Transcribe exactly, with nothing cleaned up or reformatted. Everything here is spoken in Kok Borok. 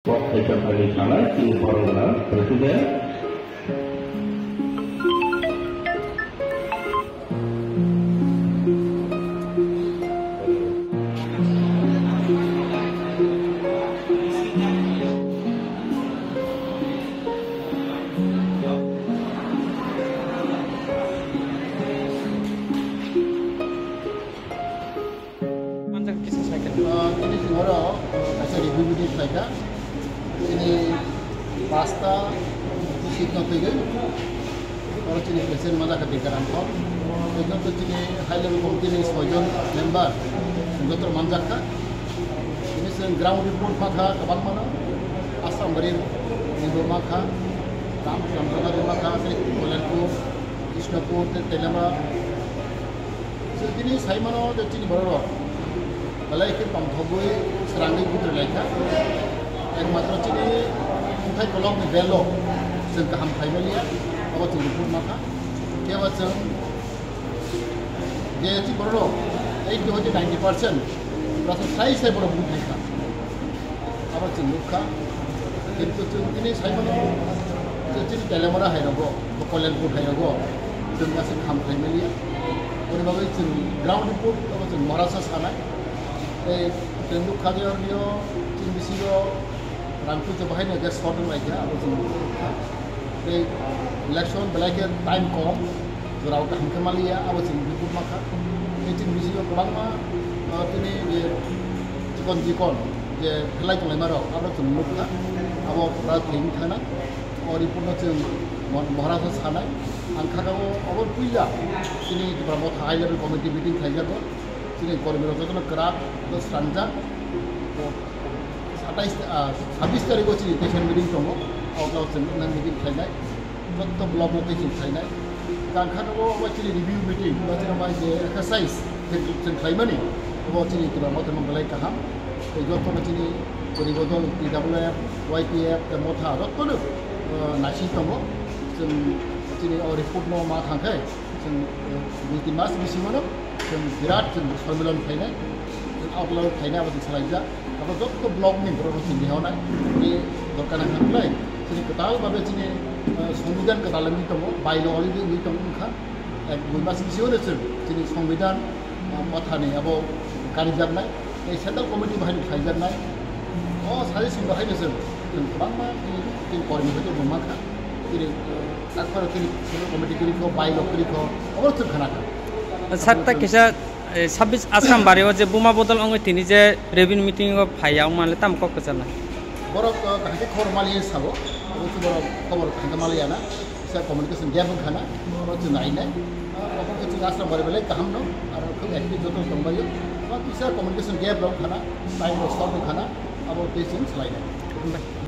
Kok Kaitor Thani Sanai, chini borok gwnang President. Manjak kisa cycle. Ah, ini sing oro, ah, kaisa review meeting khlaikha. Ini pasta seat no twiwi. Oro chini president manjak kha Dikaram Thor. Ekjon to chini high level committee ni soijon member joto manjak kha. Ini sing ground report makha kwbangma no. Assam Bari ni bo makha. Ram, Ramjana ni makha, Kolenpur, Krishnapur, Telamara. So, tini saimano je chini bororok belai khe tongthogwi srangwi buthri laikha. Ekmatro chini Khumthai kolokni belo chwng kaham khlai maliya, abo chwng report makha. Khe abo chwng je chini bororok eighty hoite ninety percent rasa sai sai borok buthri laikha. Abo chwng nukha, kintu chwng tini saimano je chini Telamara hai rogo, bo Kolenpur hai rogo, chwng aswk kham khlai maliya. Aboni bagwi chwng ground report abo chwng Maharashtra sanai. Tei chwng nukha je ornio chini bisingo rang puicha bahaino gas short wng laikha, abo chwng nukha. Tei election belai khe time kom, jorao kaham khe maliya, abo chwng report makha. Tei chini bisingo kwbangma, ah, tini je chikon chikon je phelai tonglaima rok, abo chwng nukha, abo pura thwing thana, o report no chwng Mo-, Maharashtra sanai. Ang kha o, abo puila chini Tipra Motha high level committee meeting khlaijago, chini kormi rok jotono kwrak, joto srangjak, o satais, ah, sabis tarikh o chini teisen meeting tongo, o klau chwng meeting khlainai. Jotto block no tei chwng khlainai. Tang kha abo bai chini review meeting, ba chini bai je exercise, chwng, chwng khlaimani, abo chini Tipra Motha mang belai kaham. Tei jotto no chini Goribo Dol, T W F, Y T F, tei Motha, jotto no, uh, naising tongo. Chwng chini o report no ma thang khe, chwng, uh, dui tin mas bisingo no, chwng birat chwng sonmilan khlainai, chwng outlawyer khlainai abo chwng salaijak. Abo jotto block ni borok rok chwng rihornai. Tei dorkar nang kha khlai, chini kwtal babe chini, uh, songbidhan kwtal wngwi tongo, bylaw already wngwi tongo wngkha. Ek dui mas bisingo no chwng chini songbidhan, uh, mothani abo karijaknai, tei central committee bahai no khlaijaknai. O suggestion bahai no chwng, chwng kwbangma chini, chini kormi bai tongma kha. Chini, uh, takhoro chini central committee kwrwi kho, bylaw kwrwi kho, abo chwng khna kha. Sir, ta kisa Eh, sabis Assam Bari o je buma bodol wngwi tini je review meeting o phai ya, wng manle tamo kok kwchangma? Borok, uh, kaham khe khobor maliya sabo, abo khe borok khobor kaham khe maliya na, kisa communication gap wngkha na, oro chwng nai nai. Uh, abo khe chwng Assam Bari belai kaham no, aro khwng active joto tongbaio. Abo kisa communication gap rok wngkha na, time rok short wngkha na, abo tei chwng salai nai.